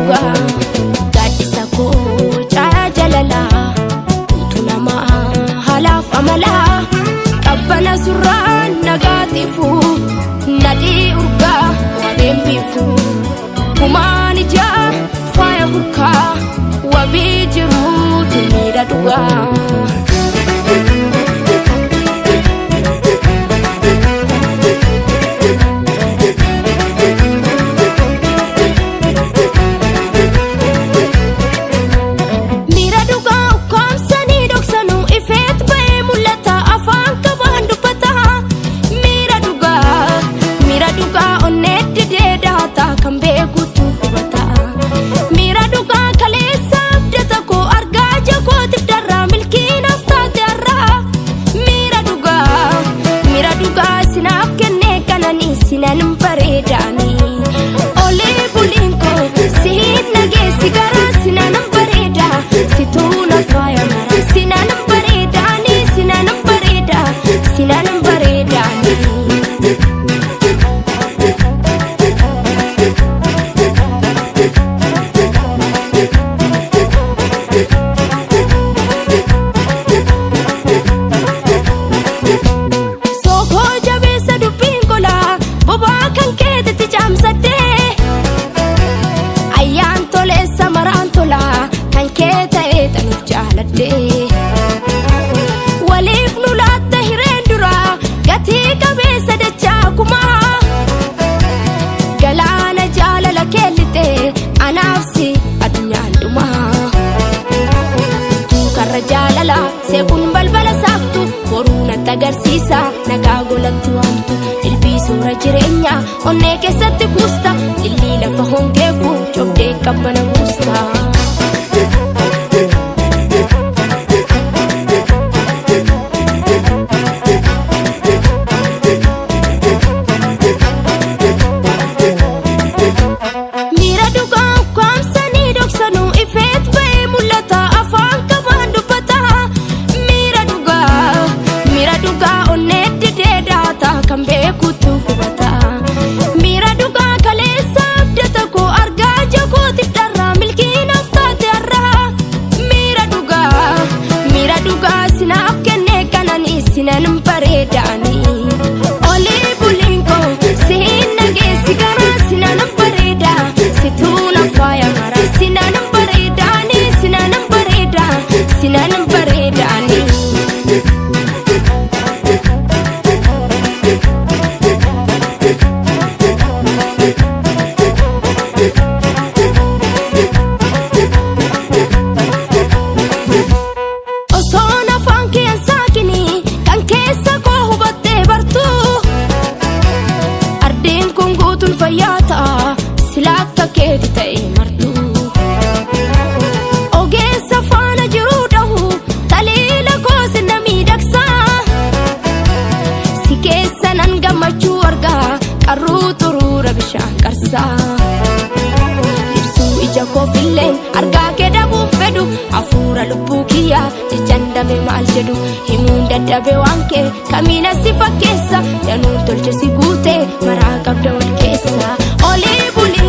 Dhugaa gaaddisa koo caayaa jalalaa utuu namaa haalaaf amalaa qabbana surraan nagaatiifu nadhii urgaa wabeen biifu kumaan ijaa faaya hurkaa wabii jiruutu miidha dhugaa. Miira dhugaa ukkaamsanii dhoksanuu ifeet ba'ee mul'ata afaan qabaan dubbata. Miira dhugaa onnee didee daataa kan beekutu hubata. Miira dhugaa kaleessa abdata koo argaa jakootiif darraa milkiinaaf taate har'aa. Miira dhugaa sinaaf kennee kananii sinan bareedaanii. Olee buliin koo sihin nageessi garaa sinan bareeda situu na faaya mara sinan bareedaanii sinan bareeda sinan bareedaanii. Sookoo jabeessa dubbiin golaa bobaa kan keetitti caamsaddee ayyaan toleessa maraan tolaa kan kee ta'ee tanuuf jaaladhee. Waliif nu laatta hireen duraa gatii qabeessa dachaa kumaa galaana jaalala keellitee anaaf si addunyaan dhumaa. Furtuu karra jaalala seequun balbala saaqtu boruu natti agarsiisa nagaa golatti waamtu dilbii suura jireenyaa onnee keessatti kuusta lillii lafa hongeefu cobdee qabbana buusta. Miira dhugaa ukkaamsanii dhoksanuu ifeet ba'ee mul'ata afaan qabaan dubbata. Miira dhugaa onnee didee daataa kan beekutu hubata. Miira dhugaa kaleessa abdata koo argaa jakootiif dharraa milkiinaaf taate har'aa. Miira dhugaa sinaaf kennee kananii sinan bareedaanii. Olii buliin koo sihin nageessi garaa sinan bareeda situu na faaya mara sinan bareedaanii sinan bareeda sinan bareedaanii. Osoon afaan keen saakinii kan keessa koo hubattee bartuu ardeen kun guutuun fayyaa ta'a sila akka keeti ta'e martuu. Ogeessa faana jiruu dhahu taliila koos na miidhagsaa si keessa nan gammachuu argaa qarruu xuruura bishaan qarsaa. Ibsuu ija koofilleen argaa kee dhabuuf fedhu hafuura lubbuu kiyyaa jechaan dhabe maal jedhu himuun dadhabe waan kee kamiina si fakkeessa danuun tolche si guute maraa qabda wal keessa. Olii bulii.